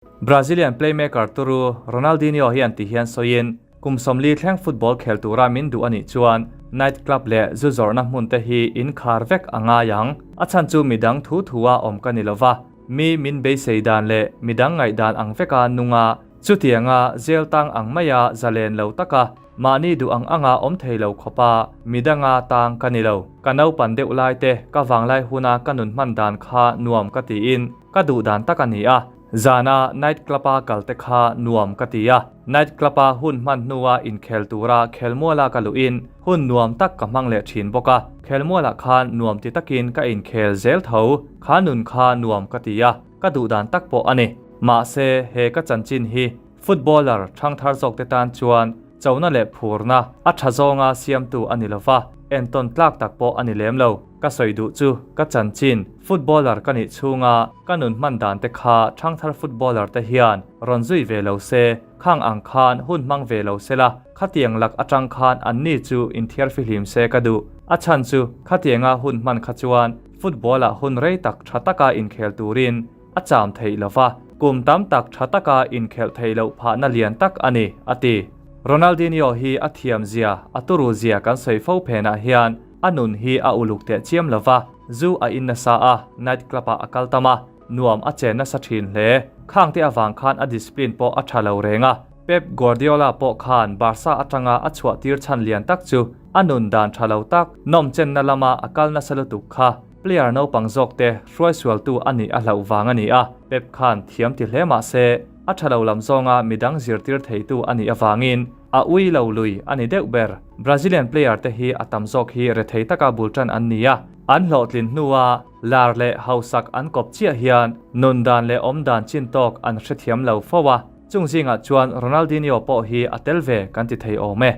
Brazilian playmaker turu Ronaldinho hian ti hian sawiin, Kum 40 thleng football khel tura min duh a nih chuan night club leh zu zawrhna hmun te hi in khar vek a ngai ang. A chhan chu midang thu thua awm ka ni lova, mi min beisei dan leh midang ngaihdan ang veka nunga chutianga jail tang ang maia zalen lo taka Mahni duh ang anga awm thei lo khawpa midanga tang ka ni lo. Ka naupan deuh lai te, ka vanglai huna ka nun hman dan kha nuam ka tiin ka duh dan tak a ni a. Zana night club-a kal te kha nuam ka ti a. Night club-a hun hman hnua inkhel tura khelmuala ka luhin hun nuam tak ka hmang leh thin bawk a. Khelmualah khan nuam ti takin ka inkhel zel tho. Kha nun kha nuam ka ti a, ka duh dan tak pawh a ni. Mahse, he ka chanchin hi Footballer ṭhangthar zawkte tan chuan chona leh phurna a ṭha zawnga siamtu a ni lova, entawn tlak tak pawh a ni lem lo. Ka sawi duh chu ka chanchin, footballer ka nih chhunga ka nun hman dan te kha ṭhangthar footballer te hian rawn zui ve lo se, khang ang khan hun hmang ve lo se la, khatiang lak aṭang khan anni chu inthiar fihlim se ka duh. A chhan chu khatianga hun hman kha chuan football-ah hun rei tak ṭha taka inkhel turin A cham theih lo va, kum tam tak tha taka inkhelh theih loh phahna lian tak a ni, a ti. Ronaldinho hi a thiam zia, a turu zia kan sawi fo phenah hian a nun hi a uluk teh chiam lo va, zu a in nasa a, night club ah a kal tam a, nuam a chen nasa thin hle. Khangte avang khan a discipline pawh a tha lo reng a. Pep Guardiola pawh khan Barca atanga a chhuah tir chhan lian tak chu a nun dan tha lo tak, nawmchenna lama a kal nasa lutuk kha Player naupang zawkte hruaisualtu a nih a hlauh vang a ni a, Pep khan thiam ti hle mah se, a tha lo lam zawnga midang zirtir theitu a nih avangin a ui lo lui a ni deuh ber. Brazilian player te hi a tam zawk hi rethei taka bul tan an ni a, an hlawhtlin hnua lar leh hausak an kawp chiah hian nun dan leh awm dan chin tawk an hrethiam lo fo a, chung zingah chuan Ronaldinho pawh hi a tel ve kan ti thei awm e.